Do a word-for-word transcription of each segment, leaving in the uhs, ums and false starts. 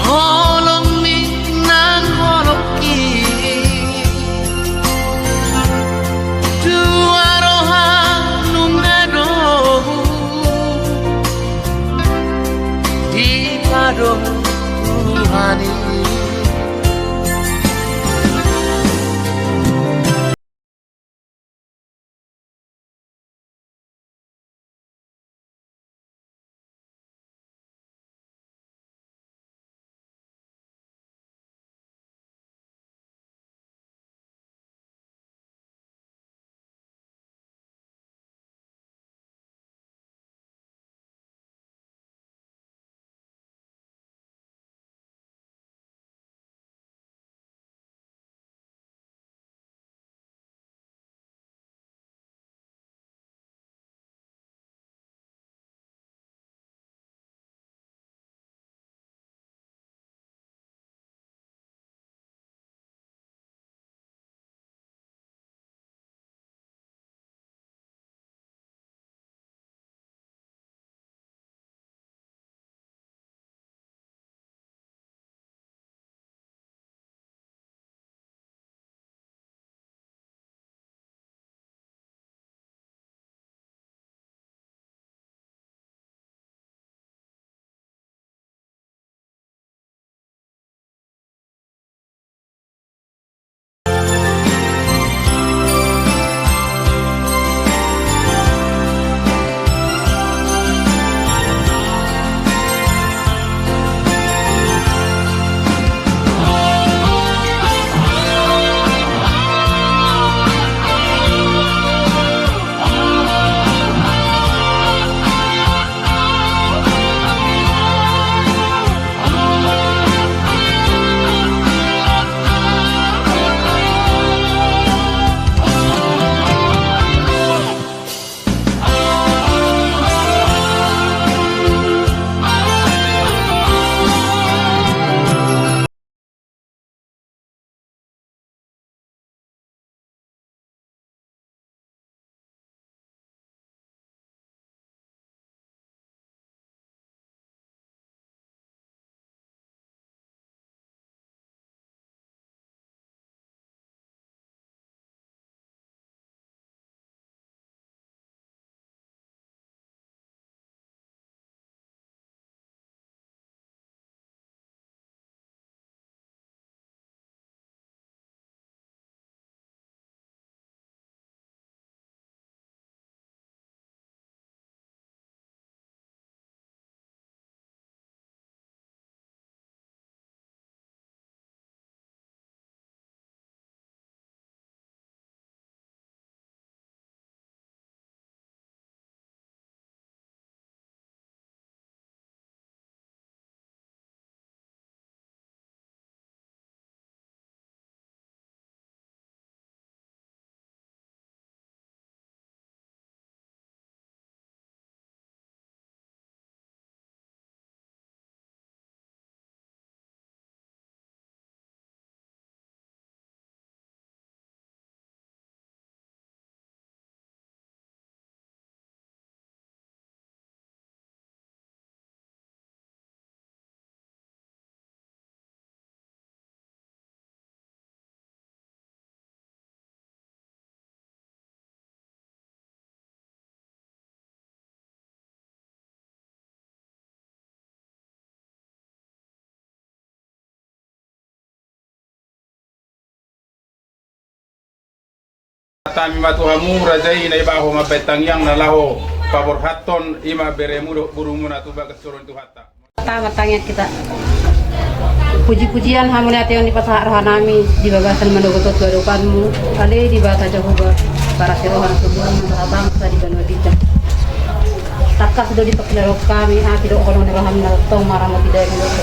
Holong ni nang holong i, dua roha nunga dohot dipadao Tuhan i. Hami ma tu hamu raja i na ibaho mambaen tangiang na laho paborhathon i ma beremu dohot borumuna tu bagas joro ni Tuhanta. Pertama tangiang hita. Puji-pujian, hamuliateon dipasahat rohanami di bagasan manogot tu adopanmu, ale Debata Jahowa, parasi roha na sumurung, na marhabangsa di banua ginjang. Tangkas do dipangkilalahon hami api dohot holong ni roham na tongtong maramoti daging dohot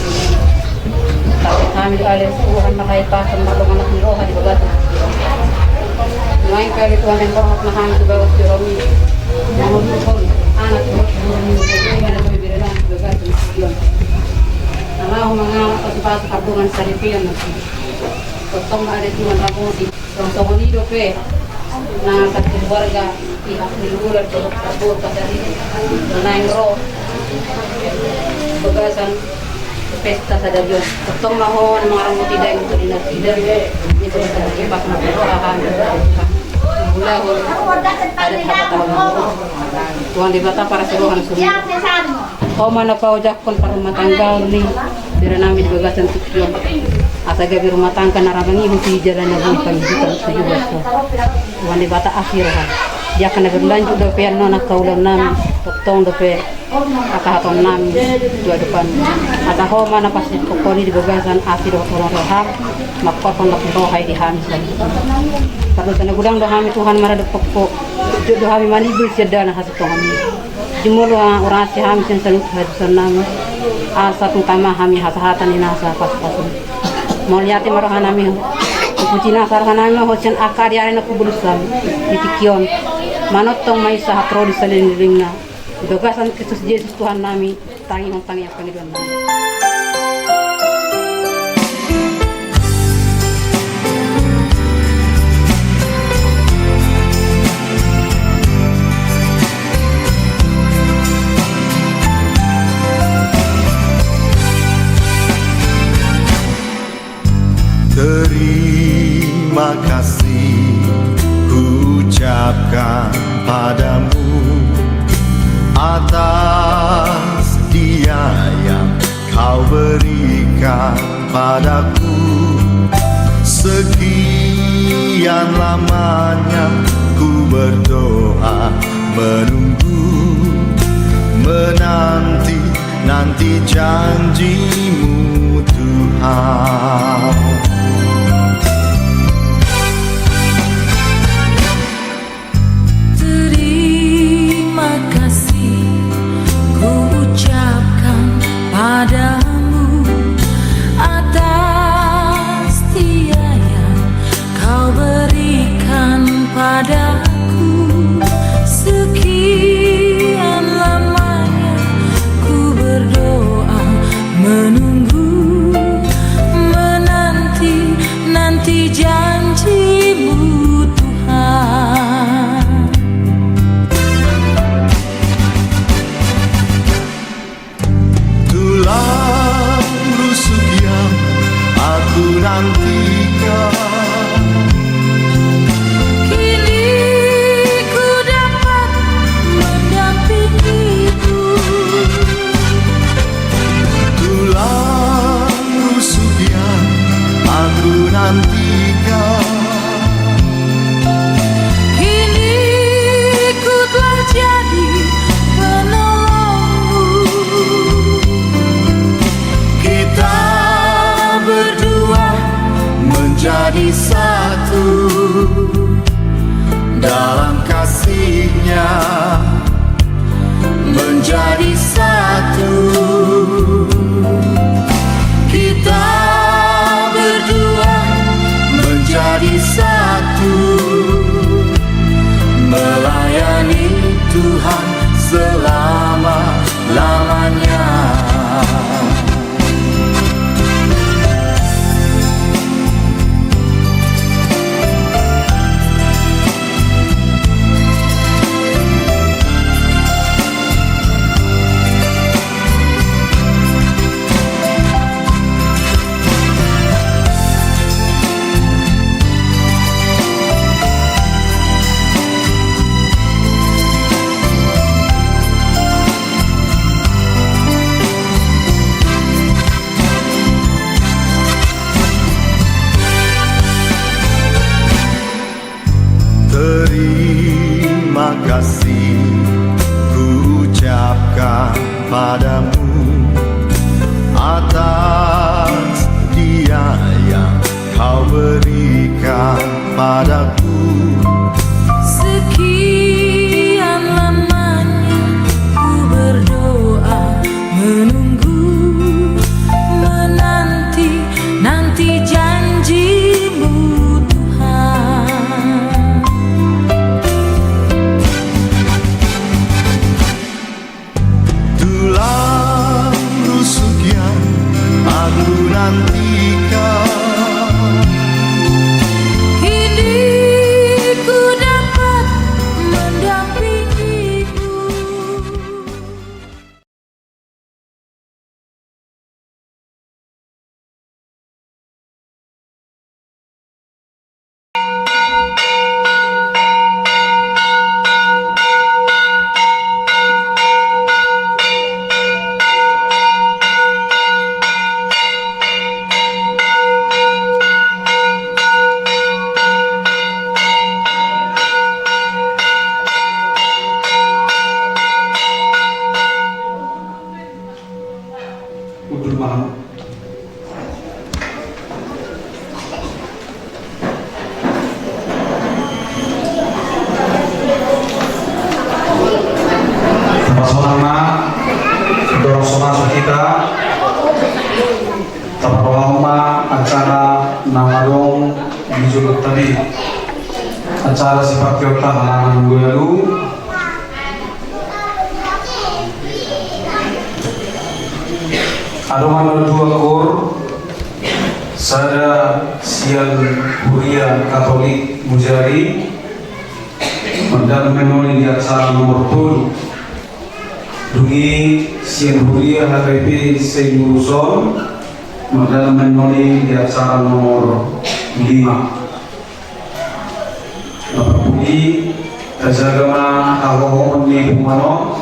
hami, ale Tuhan na marhahipason, mardongan na ni roha di bagasan. Nuaeng pe ale Tuhan, naeng borhat ma hami tu bagas joromi, na mangondurhon anak dohot boru ni, na gabe berenang di bagasan tingki on. Na laho mangalap pasupasu pardongansaripeon na tongtong ma ale Tuhan ramoti. Songon i dope na sakeluarga pihak ni Ular dohot Prabowo tadi, na naeng ro Pesta sadari on. Tongtong ma ho na mangaramoti daging tu dinas ida. Ni so bisa bagi pas na poro aha. Ulahon adat hata tahu. Tuhan Debata parasi roha na sumurung. Ho ma na paojakhon parrumatanggaon ni bere nami di bagasan tingki on. Asa gabe rumah tangga na ra mangihut di jalan na boi pangihut tu jubas. Tuhan Debata asi roha. Di angka na berlanjut dope annon angka ulaon nami. Tongtong dope angka hatahon nami tu adopan. Asa ho ma na pasipokoni di bagasan asi dohot holong ni roham, mangkorhon las ni roha i di hami saluhutna. Pardosa na godang do hami Tuhan maradophon ho. Jot do hami manimbil sian dana hasintongan i. Jumolo hurang asi hami sian saluhut hadosaon nami. Asa tung tama hami hasahatan ni nasa pasupasu. Mauliate ma roha nami ho. Hupuji nasa roha nami ma ho sian angka ariari na hubolus hami di tingki on. Manongtong ma i sahat ro di salelenglelengna. Di bagasan Kristus Jesus Tuhan nami, tangihon tangiang pangidoan nami. Terima kasih kuucapkan padamu atas dia yang kau berikan padaku. Sekian lamanya ku berdoa, menunggu, menanti nanti janji-Mu, Tuhan. Terima kasih ku ucapkan padamu atas setia yang Kau berikan padaku. Sekian lamanya ku berdoa, menunggu, menanti, nanti janji-Mu, Tuhan. Tulang rusuk yang aku nantikan. Kini ku dapat mendampingimu. Tulang rusuk yang aku nantikan. Kini ku telah jadi penolongmu. Kita berdua menjadi satu dalam kasih-Nya. Menjadi satu. Kita berdua menjadi satu. Melayani Tuhan selama-lamanya. Terima kasih ku ucapkan padamu atas dia yang Kau berikan padaku. Sekian lamanya ku berdoa, menunggu, menanti, nanti janji-Mu, Tuhan. Tulang rusuk yang aku nantikan. Kini ku dapat mendampingimu. Undul maham. Tapasonang ma, dorong so masuk hita. Taparrohahon ma acara na adong di jolo tabi. Acara siparkeonta halangan dua lu. Adong ma dua koor, sada sian Huria Katolik Mujari, mardalan ma on di acara nomor tolu. Dung i sian Huria H K I P Saint Urus on, mardalan ma on di acara nomor lima. Parpudi, tajaga ma hahohomon ni punguan on.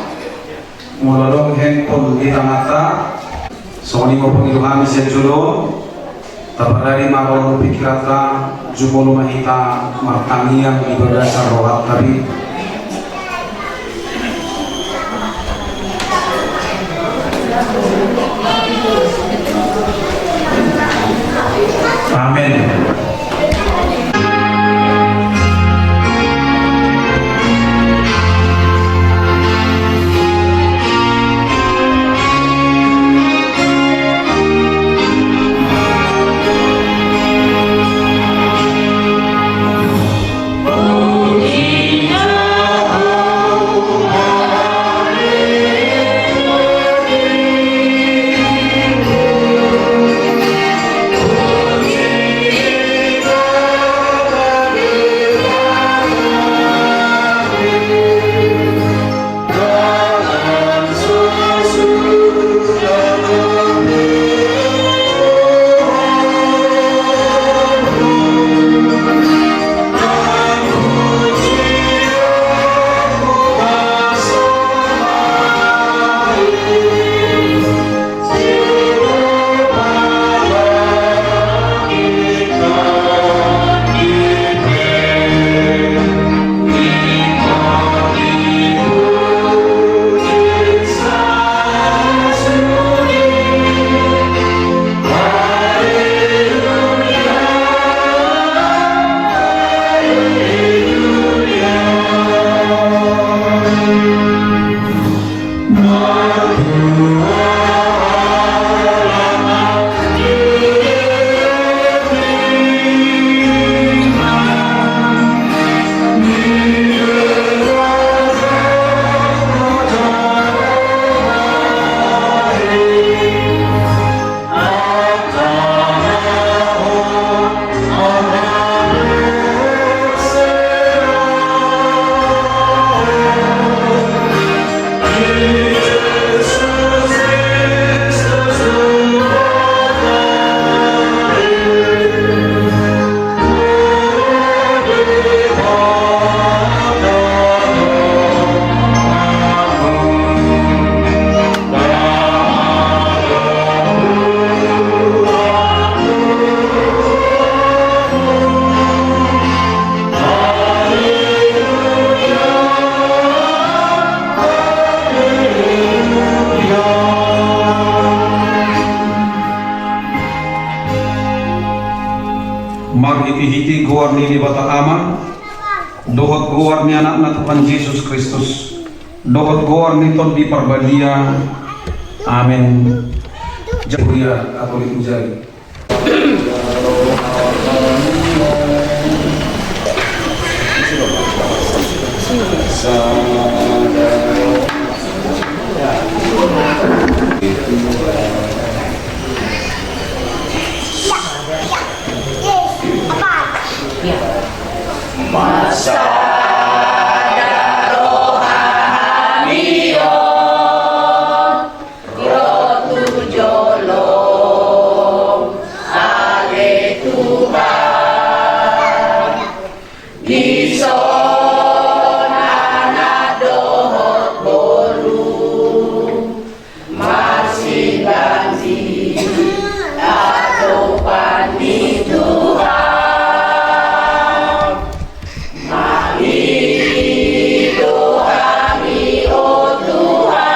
Molo adong handphone di tanganta, songon i ma panggido hami sian jolo, taparadi ma roha pingkiranta, jumolo ma hita martangiang di bagasan rohanta be. Amen. Marhitehite goar ni Debata Ama, dohot goar ni Anakna Tuhan Jesus Kristus, dohot goar ni Tondi Parbadia. Amen. Huria Katolik Mujari. Marsada roha hami on ro tu jolo, ale Tuhan, dison anak dohot boru, marsiganti adopan ni Tuhan. Mangido hami, o Tuhan,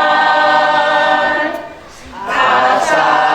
asa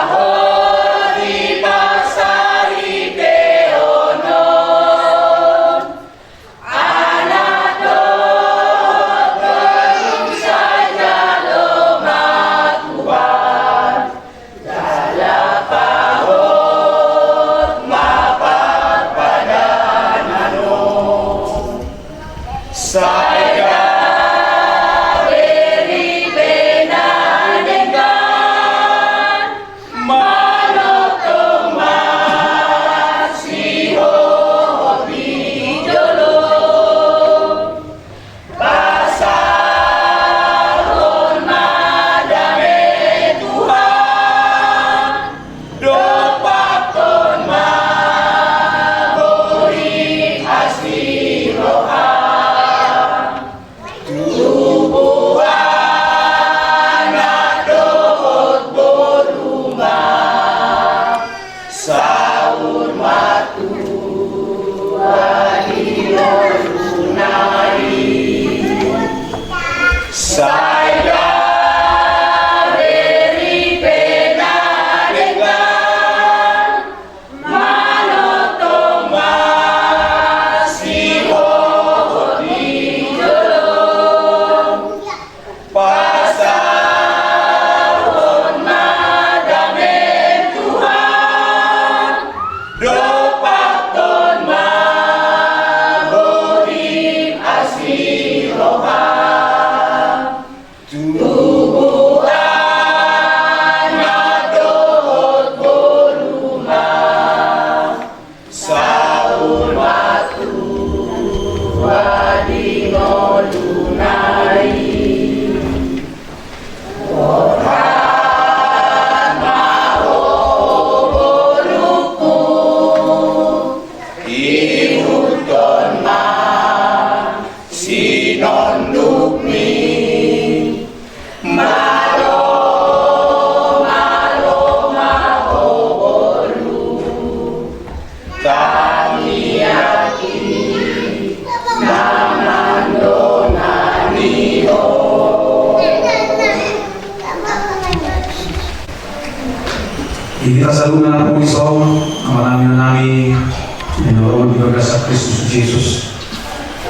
Di hita saluhutna na uli son, amanami, inanami, na hinaholongan di bagasan Kristus Jesus.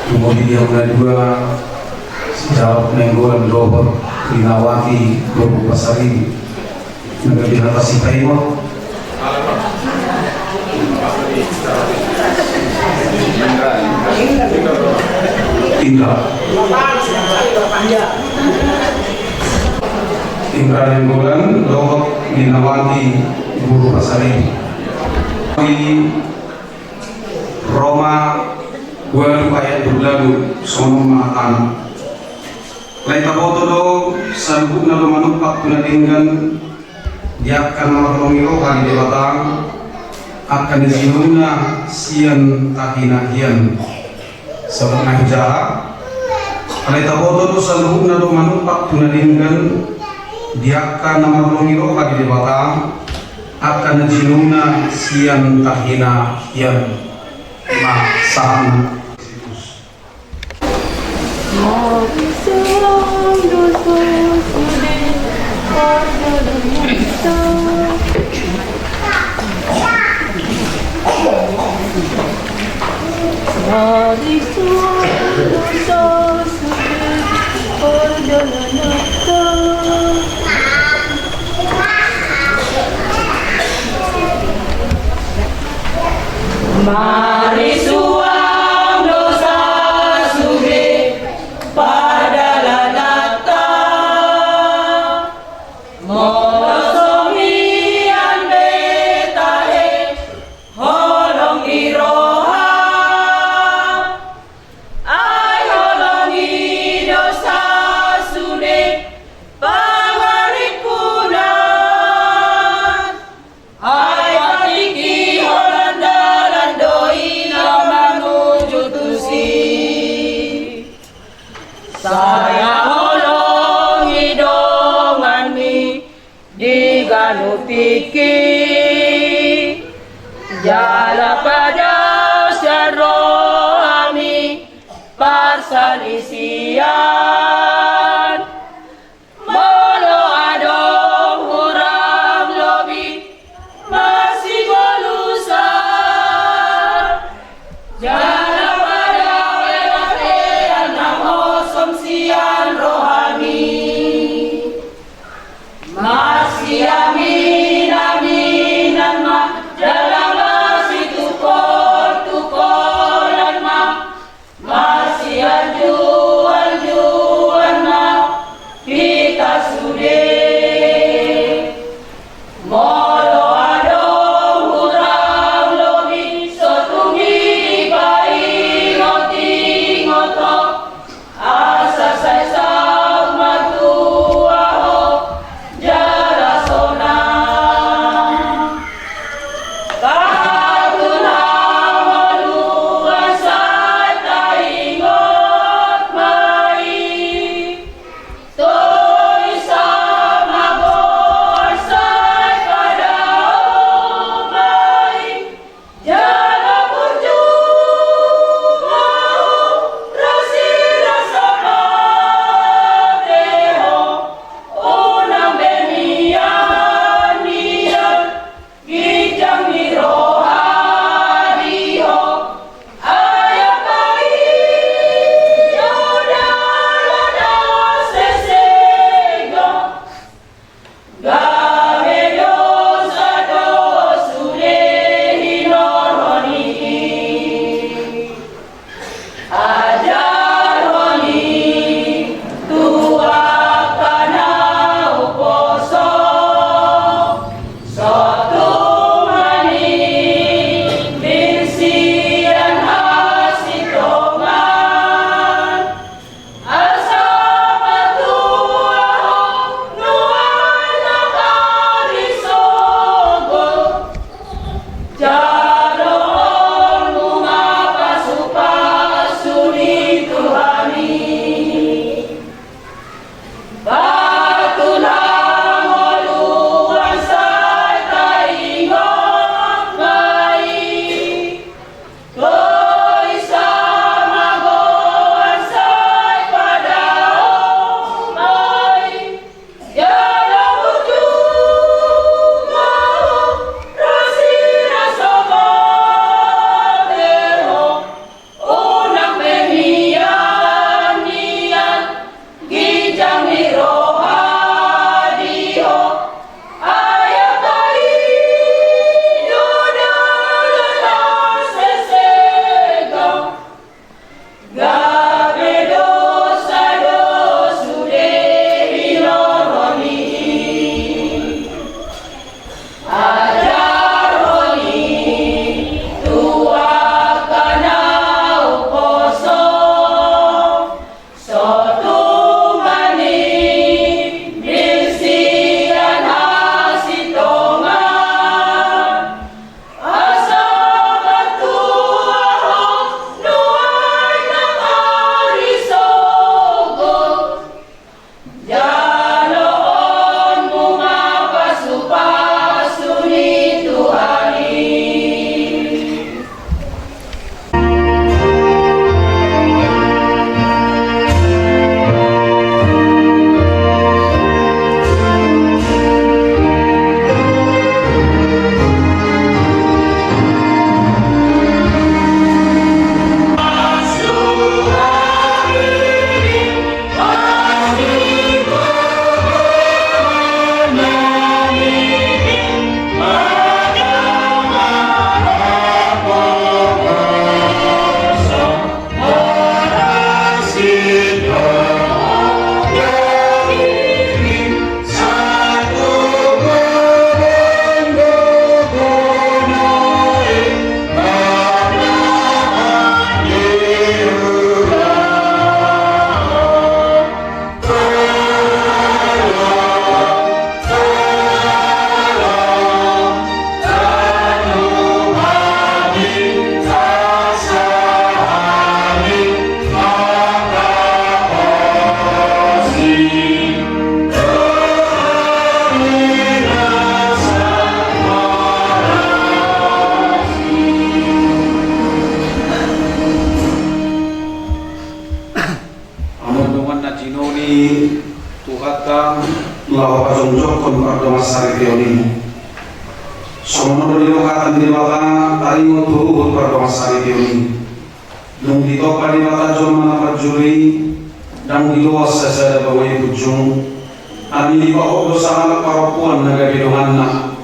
Tumomba di hamuna dua, Sitorop Nainggolan dohot Linawati Boru Pasaribu. Nunga di hata sipaingot. Indra. Indra Nainggolan dohot Linawati Boru Pasaribu. Di Roma ualu ayat dua pulu ualu, songon on ma hatana. Alai taboto do, saluhutna do manumpak tu na denggan, di angka na marholong ni roha ni Debata, angka na jinouNa sian tahinahinaon. Sahat ma hujaha. Alai taboto do, saluhutna do manumpak tu na denggan, di angka na marholong ni roha ni Debata, angka na jinouNa sian tahinahinaon. Ma sahat. Marisuang dosa sude pardalananta. Molo so mian be tahe holong ni roha, ai holong ni dosa sude pangarimpunan. Ai tingki holan dalan do i na manuju tusi. Sai haholongi donganmi di ganup tingki. Jala padaosi rohami parsalisian. Molo adong hurang lobi marsigolusan, jala padaosi ratean na hosom sian rohami. Marsiaminaminan ma jala marsitungkoltungkolan ma. Marsianjuanjuan saripeon i. Songon on do didok hata ni Debata, taringot tu huhut pardongansaripeon i. Dung ditompa Debata jolma na parjolo i, ndang diloas sasada baoa i punjung. Alani i dipahot do sahalak parompuan na gabe donganna,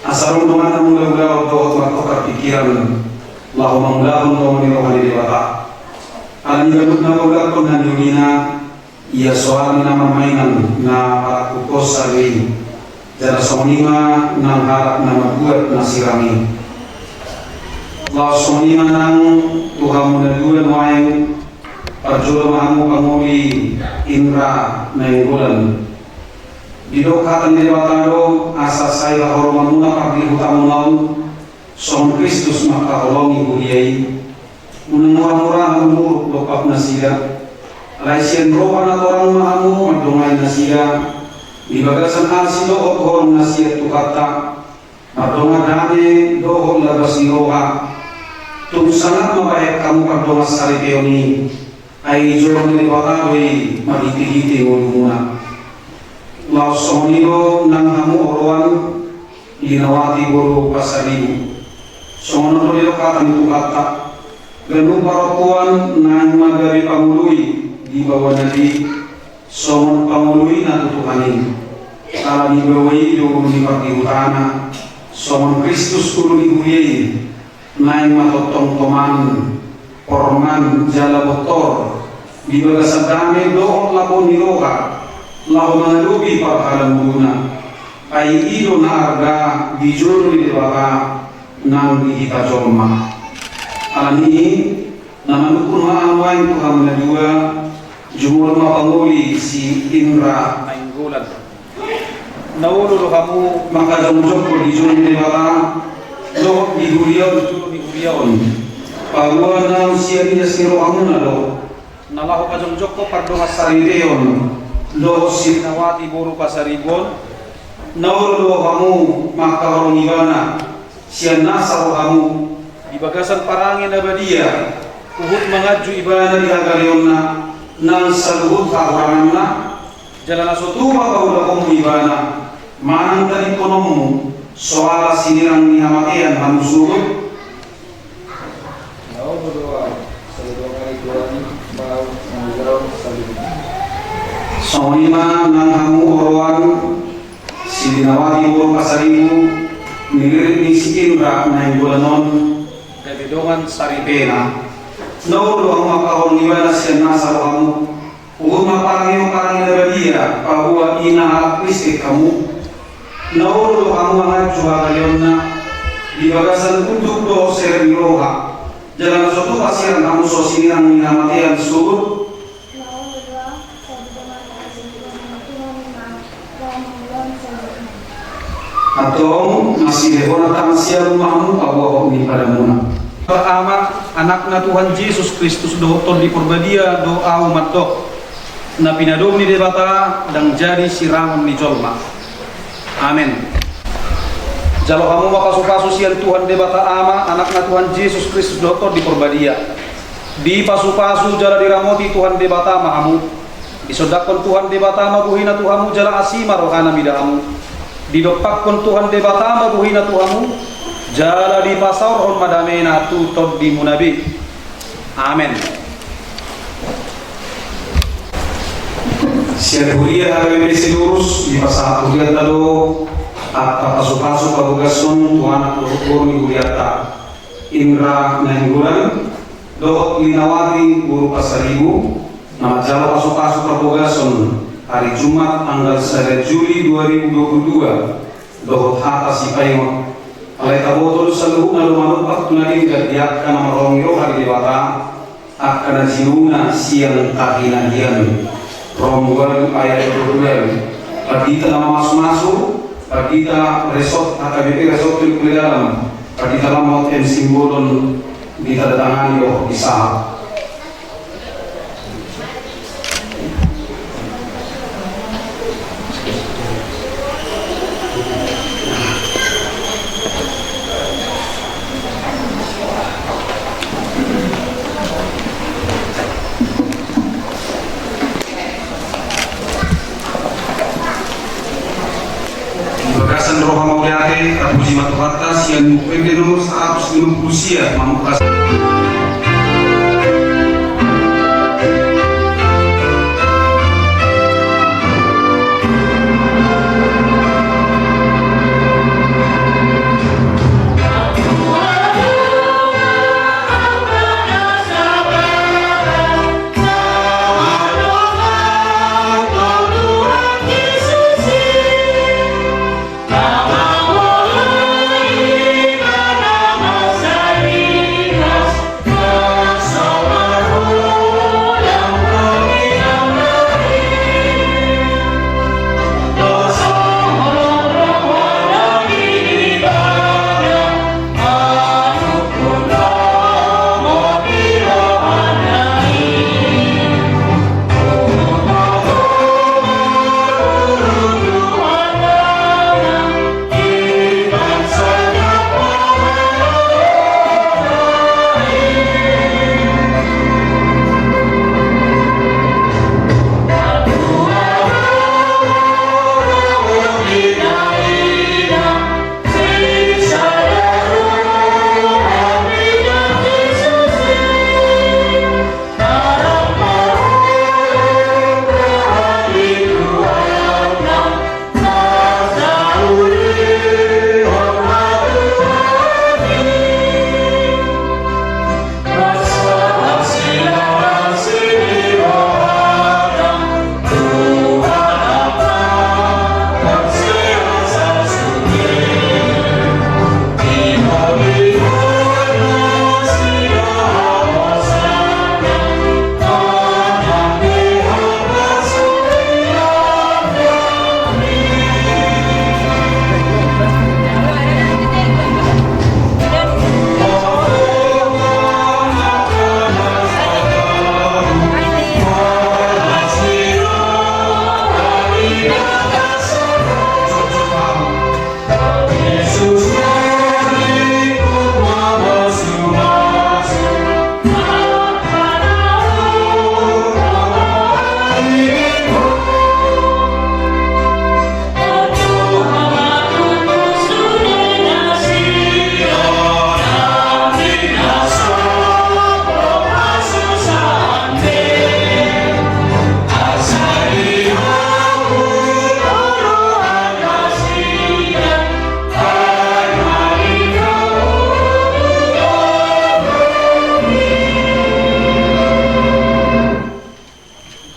asa adong donganna mangula ulaon dohot martukar pikiran, laho mangulahon tongon ni roha ni Debata. Alani ganup na paulakhon na niulina, ia soal ni na marmainan na parangkup sari, jala songon i ma nang halak na mambuat na sirang i. Laos songon i ma nang tu hamu na dua nuaeng, parjolo ma hamu pangoli Indra Nainggolan. Didok hata ni Debata do, asa sai haholonganmuna pardihutamuna on, songon Kristus mangkaholongi huria i. Unang murah-murah hamu muruk dompak nasida. Alai sian roha na torang ma hamu mandongani nasida di bagasan asi dohot holong na sian Tuhanta, mardongan dame dohot labas ni roha. Tung sangap ma bahen hamu pardongansaripeon i, ai joro ni Debata do i marhite-hite ngolumuna. Laos songon i do nang hamu oroan, Linawati boru Pasaribu. Songon on do didok hata ni Tuhanta, ganup parompuan naeng ma gabe pangoloi di baoa nadi, songon pangoloina tu Tuhan i. Alani baoa i do ulu ni pardihutana, songon Kristus ulu ni huria i, naeng ma tongtong toman, porman jala bontor, di bagasan dame dohot lapong ni roha, laho mangadopi parhalanguluna. Ai i do na arga di jolo ni Debata nang di hita jolma. Alani i, na manungkun ma ahu nuaeng tu hamu na dua, jumolo ma pangoli si Indra Nainggolan. Na olo do hamu mangkajongjongkon di jolo ni Debata dohot di huria on, jolo ni huria on. Paboa naung sian ias ni rohamuna do na laho pajongjongkon pardongansaripeon dohot si Linawati boru Pasaribu on. Na olo do hamu mangkaholongi ibana sian nasa rohamu di bagasan parange na badia, huhut manganju ibana di hagaleonna nang saluhut hahuranganna. Jala na so tupa paulahonmu ibana manang tadingkononmu, soala sinirang ni hamatean hamu suhut. Songon i ma nang hamu oroan, si Linawati boru Pasaribu, nilirik ni si Indra Nainggolan on, gabe dongan saripena. Na olo do hamu mangkaholongi ibana sian nasa rohamu, huhut ma parange on parange na badia, paboa ina halak Kristen hamu. Na olo do hamu manganju hagaleonna di bagasan unduk dohot serep ni roha. Jala na so tupa sinirang hamu, so sinirang ni hamatean suhut. Antong, masidehonan tangan siamun ma hamu paboahon ni padamuna. Ama, Anakna Tuhan Jesus Kristus dohot Tondi Porbadia do ahu mandok, na pinadom ni Debata ndang jadi sirangon ni jolma. Amen. Jalo hamu ma pasupasu sian Tuhan Debata Ama, Anakna Tuhan Jesus Kristus dohot Tondi Porbadia. Dipasupasu jala diramoti Tuhan Debata ma hamu. Disondangkon Tuhan Debata ma bohina tu hamu jala asi ma rohana mida hamu. Didompakkon Tuhan Debata ma bohina tu hamu jala dipasaorhon ma damena tu tondimuna be. Amen. Sian huria H K B P Sidorus dipasahat hurianta do angka pasupasu pabogashon tu anak dohot boru ni hurianta, Indra Nainggolan dohot Linawati boru Pasaribu, na manjalo pasupasu pabogashon hari Jumat tanggal sada Juli dua ribu dua puluh dua, dohot hata sipaingot. Alai taboto do saluhutna do manumpak tu na denggan di angka na marholong ni roha di Debata, angka na jinuna sian tahi na hian. Rom ualu ayat dua puluh ualu. Pandita na mamasu-masu, pandita resort H K B P Resort Tolu Kule Dalam, pandita Lamot M Simbolon, ditandatangani dohot disahat. Mauliate, tapuji ma Tuhanta, sian Buku Ende nomor saratus lima pulu sia, mamungka.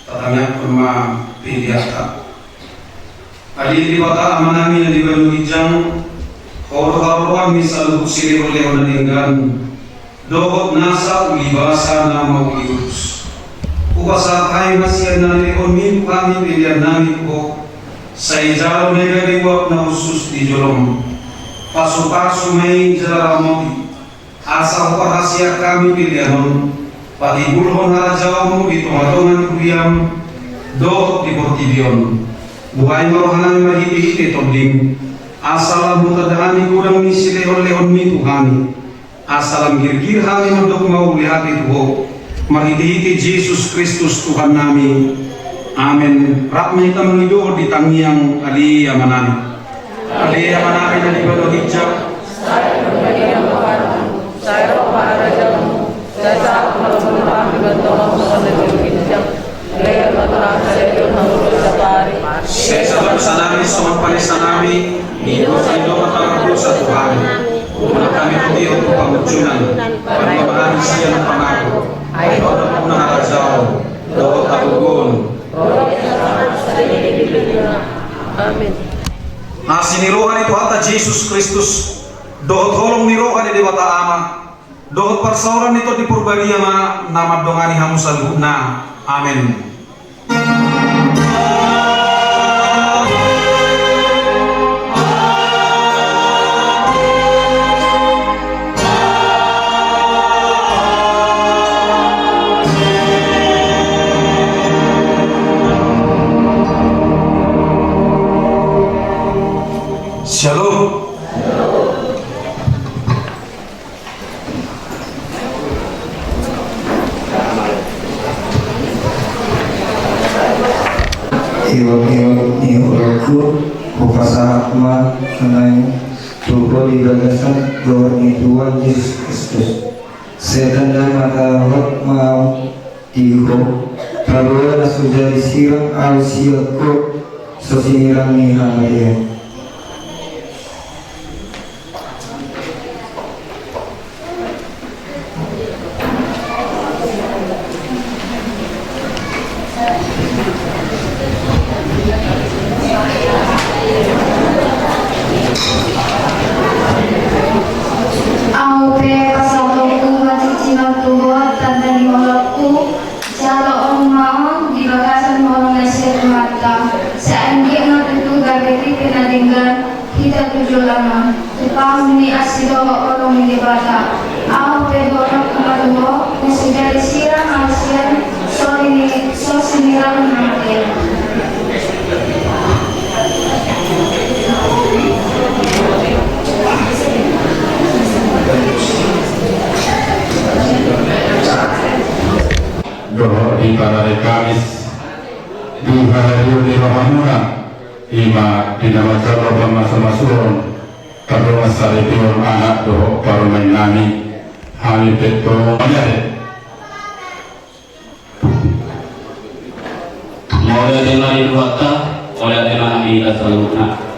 Tatangiangkon ma peleanta. Ale Debata Amanami na di banua ginjang, Ho do haroroan ni saluhut silehonlehon na denggan dohot nasa uli basa na mauli ulos. Hupasahat hami ma sian na nilehonmi tu hami pelean nami tu Ho, sai jalo na gabe uap na hushus di jolom. Pasupasu ma i jala ramoti, asa huparhaseang hami pelean on, patimbulhon harajaonmu di tongatonga ni huriam dohot di portibi on. Buhai ma rohanami marhitehite Tondim, asa lam hutanda hami godang ni silehonlehonmi tu hami, asa lam girgir hami mandok mauliate tu Ho, marhitehite Jesus Kristus Tuhannami. Amen. Rap ma hita mangido di tangiang Ale Amanami. Ale Amanami na di banua ginjang. Sai sahat ma dosanami songon panesanami di dosa ni dongan na mardosa tu hami. Unang hami togihon tu pangunjunan, paima ma hami sian pangago. Ai Ho do nampuna harajaon dohot hagogoon. Amen. Asi ni roha ni Tuhanta Jesus Kristus, dohot holong ni roha ni Debata Ama, dohot parsaoran ni Tondi Parbadia ma na mandongani hamu saluhutna. Amen. Shalom. Iwa, iwa, iwa, raku. Hupasahat ma hami tu Ho di bagasan goar ni Tuhan Jesus Kristus. Sai tanda ma taopat ma ahu di Ho, paboa na so jadi sirang ahu sian Ho, so sinirang ni hamatean. Ahu pe pasahatonku hasintongan tu Ho tanda ni holongku. Jalo on ma on di bagasan holong na sian Tuhanta, sai anggiat ma tutu gabe ripe na denggan hita tu joloan on, tu pahompu ni asi dohot holong ni Debata. Ahu pe dohononku ma tu ho, na so jadi sirang ahu sian, so ni, so sinirang ni hamatean. Dohot di parari Kamis, di hahadiron ni rohamuna, i ma di na manjalo pamasumasuon, pardongansaripeon anak dohot parumaen nami, hami pe tong mauliate. Mauliate ma di Tuhanta, mauliate ma di hita saluhutna.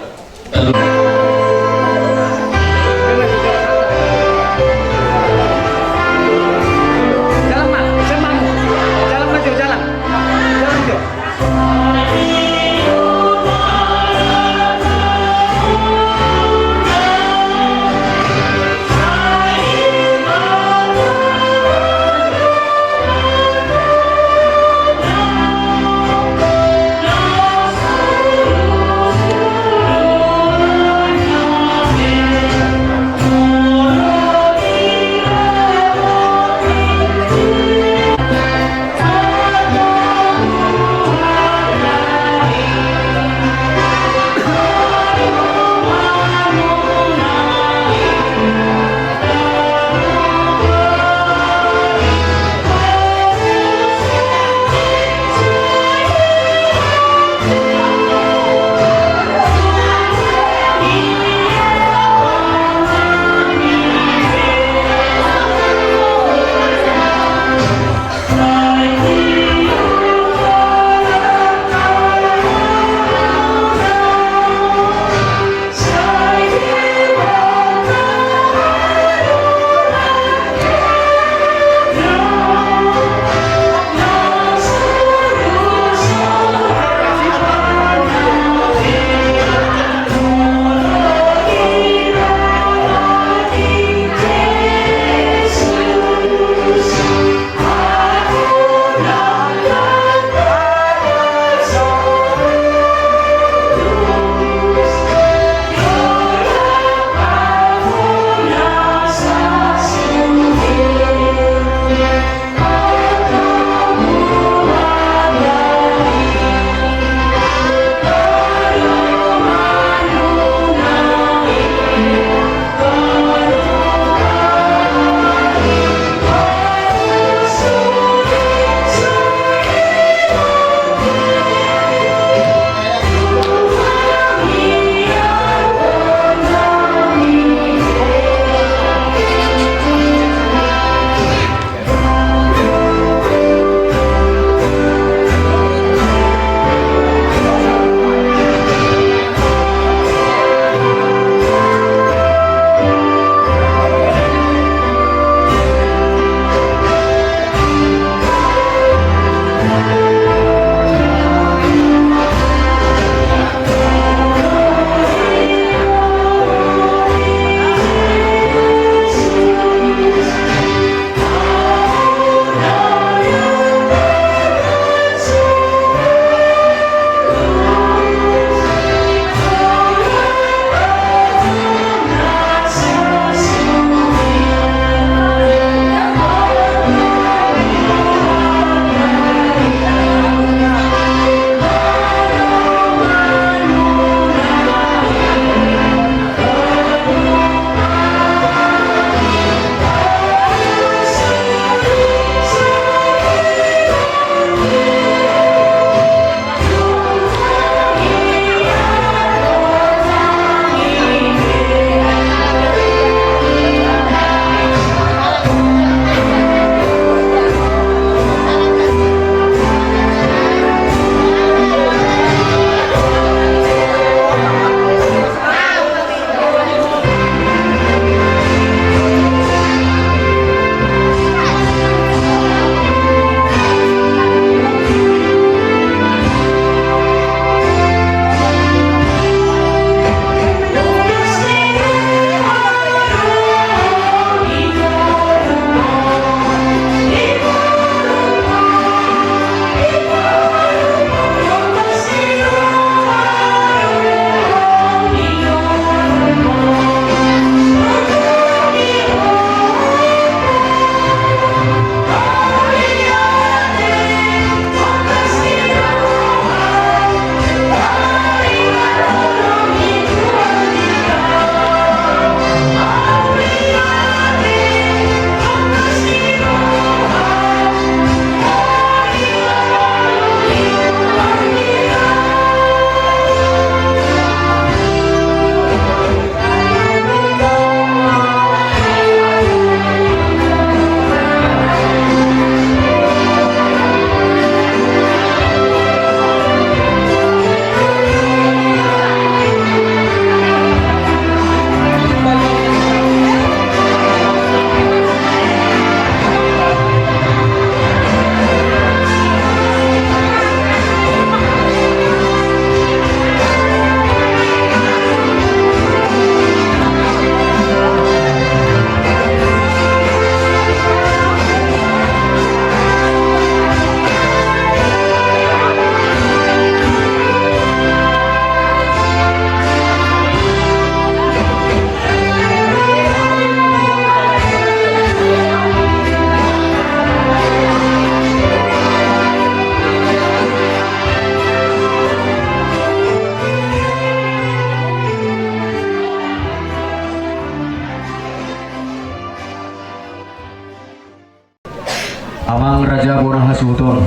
Amang raja bona hasuhuton,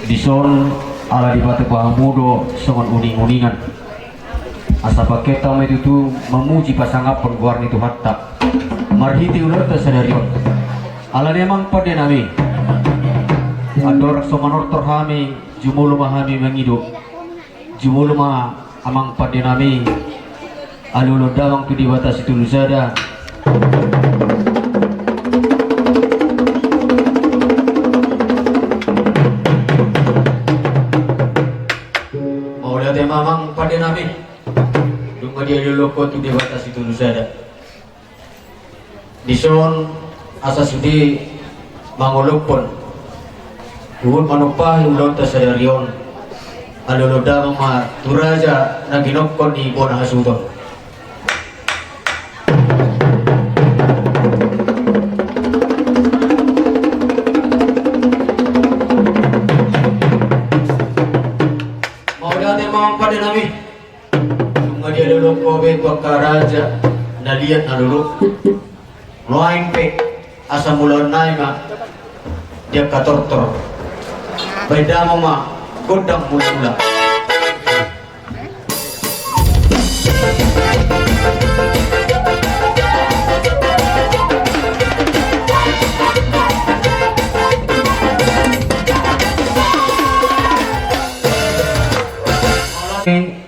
dison ala dipatupa hamu do songon uning-uningan. Asa pangkeon ma i tutu mamuji pasangaphon goar ni Tuhanta marhite ulaonta sadari on. Alani i amang pande nami, andorang so manortor hami, jumolo ma hami mangido. Jumolo ma amang pande nami, alualuhon damang tu Debata Sitolusada. Mauliate ma amang pande nami, nunga dialualuhon ho tu Debata Sitolusada. Dison asa sude mangolophon huhut manumpahi ulaonta sadari on, alualuhon damang ma tu raja na ginokkon ni bona hasuhuton. Mauliate ma amang pande nami. Nunga dialualuhon ho be tu angka raja na liat na lolo. Nuaeng pe asa mulaonnami ma di angka tortor. Baen damang ma gondang mulamula.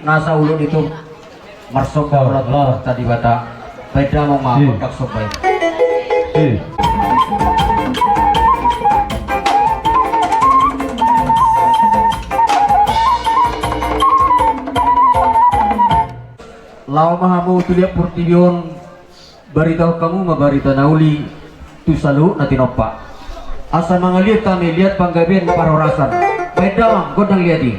Nasa ulu ditu. Marsomba ma tu Amanta Debata. Baen damang ma gondang somba i. Laho ma hamu tu liat portibi on, baritahon hamu ma barita na uli tu saluhut na tinompa. Asa mangaliat hami liat panggabean parhorasan. Baen damang gondang liat i.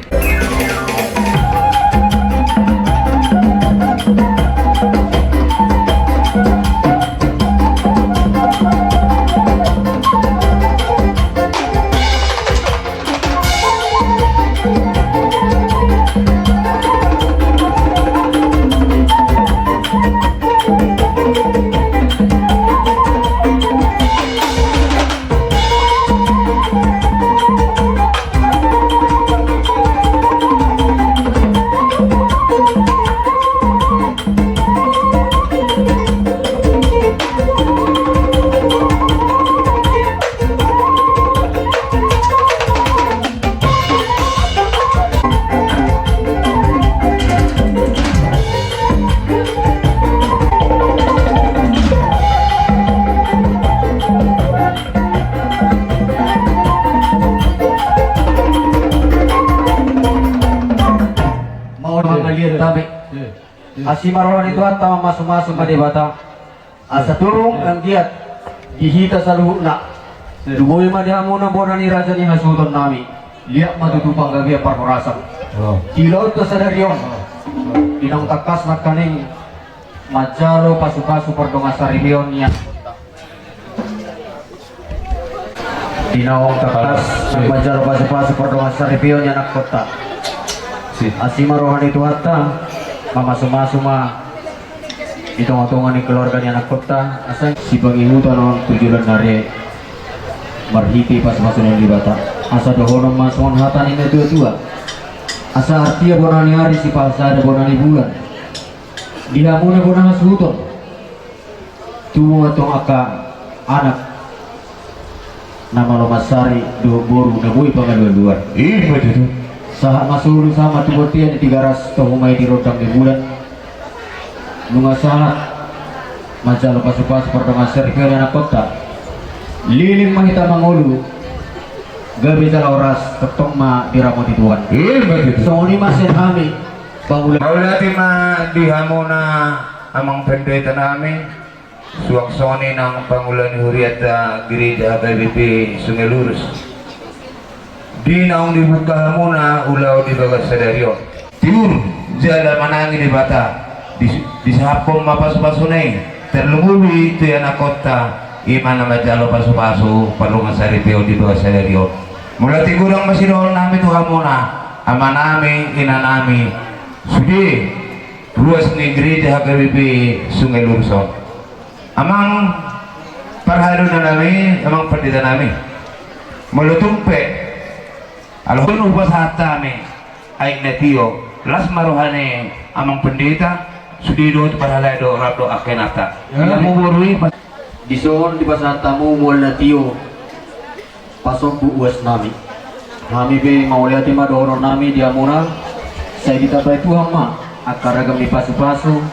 Mauliate ma amang pande nami. Asi ma roha ni Tuhanta, mamasumasu ma Debata. Asa turung anggiat di hita saluhutna. Tubu ma di hamuna bona ni raja ni hasuhuton nami. Liat ma tutu panggabean parhorasan. Di ulaonta sadari on. Di naung tangkas nangkaning manjalo pasupasu pardongansaripeon ni anakhonta. Di naung tangkas manjalo pasupasu pardongansaripeon ni anakhonta. Asi ma roha ni Tuhanta, mamasumasu ma di tongatonga ni keluarga ni anakhonta, asa sipangihuton on tu joloan ni ari marhite pasupasu ni Debata. Asa dohonon ma songon hata ni natuatua. Asa artia bona ni ari, sipasada bona ni bulan. Di hamuna bona hasuhuton. Tubu ma tong angka anak na malo mansari dohot boru na boi pangalualuan. Ima tutu. Sahat ma solu, sahat ma tu bontean di Tigaras, toho ma i di rondang ni bulan. Nunga sahat manjalo pasupasu pardongansaripeon ni anakhonta. Leleng ma hita mangolu, gabe jala horas, tongtong ma diramoti Tuhan. Ima tutu. Songon i ma sian hami. Mauliate ma di hamuna amang pendeta nami, suang songon i nang pangula ni hurianta Gereja H K B P Sungai Lurus. Di naung dibuka hamuna ulaon di bagasan sadari on. Tiur jala manangi Debata, dis-, disahaphon ma pasupasuna i, tarlumobi tu anakhonta, i ma na manjalo pasupasu pardongansaripeon di bagasan sadari on. Mauliate godang ma sidohonon nami tu hamuna, amanami, inanami, sude ruas ni Gereja H K B P Sungai Lurus on. Amang Parhalado nami, amang pandita nami. Molo tung pe, alhon hupasahat hami aek na tio, las ma roha ni amang pandita, sude dohot parhalado rap dohot angka inanta. Ia hamu boru i, dison dipasahat hamu mual na tio, pasombu uas nami. Hami pe mauliate ma dohonon nami di hamuna, sai ditambai Tuhan ma angka ragam ni pasupasu,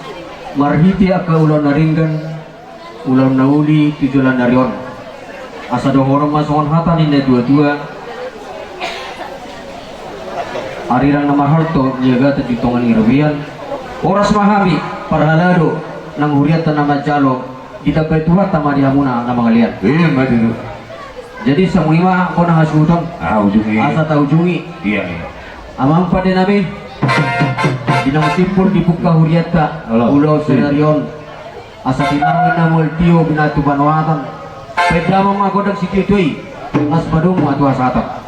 marhite angka ulaon na denggan, ulaon na uli tu joloan ni ari on. Asa dohonon ma songon hata ni na tuatua: Arirang na marhalto niagatan di tonga ni robean. Horas ma hami parhalado nang hurianta na manjalo, ditambai Tuhanta ma di hamuna na mangalean. Ima tutu. Jadi songon i ma angka na hasuhuton. Ah, ujungi. Asa taujungi. Ia, ia. Amang pande nami, di naung simpul dibungka hurianta ulaon sadari on. Asa tinangi na mual tio binatu panuatan. Baen damang ma gondang sitiotio i, las padomu ma tu hasahatan.